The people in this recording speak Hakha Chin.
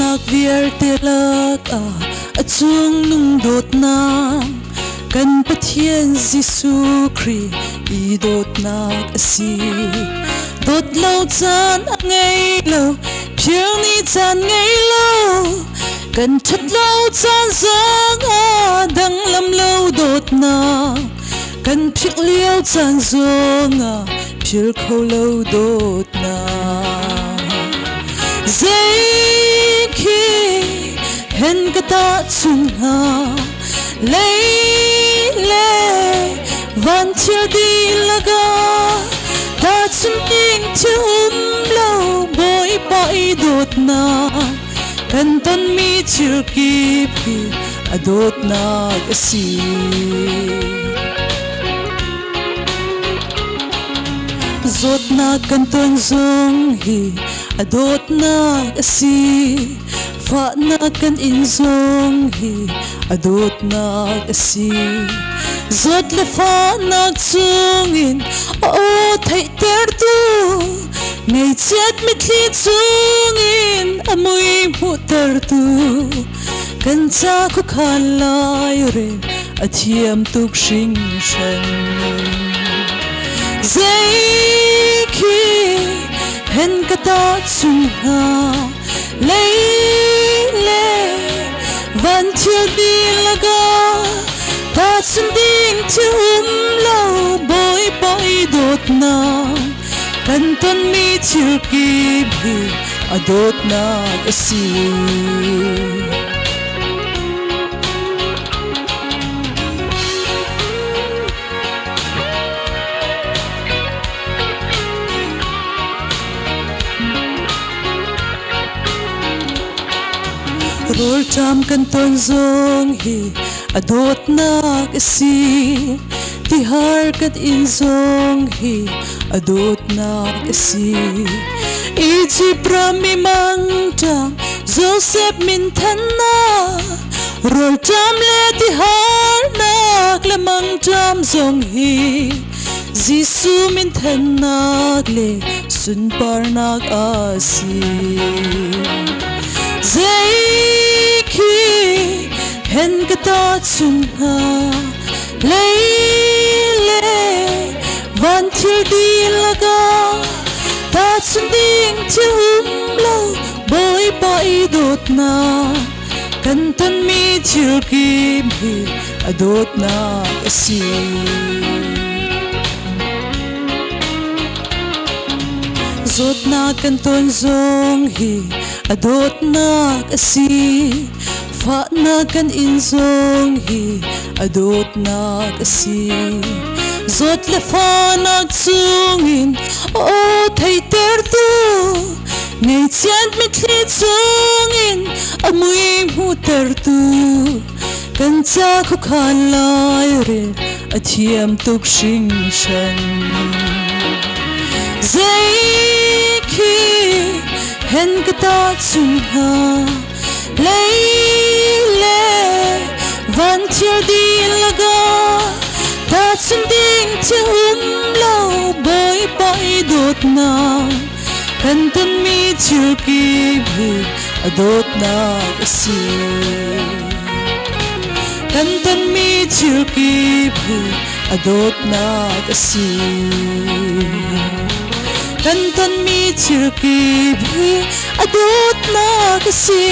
Dawtnak vialte lakah a cungnung dawtnak kan Pathian Jesuh Khrih i dawtnak a si. Dawt lo caan a ngei lo, phil ni caan ngei lo, kan ṭhat lo caan zong ah danglam lo dawtnak kan philh lio caan zong ah phil kho lo dawtnak. Zei khi hen ka tahchun hnga lei le van thil dihlak ah tahchun ding thil um lo Bawipa i dawtnak kan tonmi thil kip hi a dawtnak a si. Zawtnak kan ton zong hi a dawtnak a si. Fahnak kan in zong hi a dawtnak a si. Zawt le fahnak chungin a aw theihtertu Ngeichiat mitthli chungin a mui hmuhtertu kan ca khuakhan lai rel a thiam tuk hringhran. Zei khi hen ka tahchun hnga lei le van thil dihlak ah tahchun ding thil um lo Bawipa i dawtnak kan tonmi thil kip hi a dawtnak a si. Rawlṭam kan ton zong hi a dawtnak a si. Tihar kan in zong hi a dawtnak a si. Egypt ram i mangṭam Joseph min thannak rawlṭam le tiharnak le mangṭam zong hi Jesuh min thannak le sunparnak a si. Zei khi hen ka tahchun hnga lei le van thil dihlak ah tahchun ding thil um lo Bawipa i dawtnak kan tonmi thil kip hi a dawtnak a si. Zawtnak kan ton zong hi a dawtnak a si. Fahnak kan in zong hi a dawtnak a si. Zawt le fahnak chungin aw theitertu ngeichiat mitthli chungin a mui hmuhtertu kan ca khuakhan lai rel a thiam tuk hringhran. Zei khi hen ka tahchun hnga lei le van thil dihlak ah tahchun ding thil um lo Bawipa i dawtnak kan tonmi thil kip hi a dawtnak a si. Kan tonmi thil kip hi a dawtnak a si. Kan tonmi thil kip hi a dawtnak a si.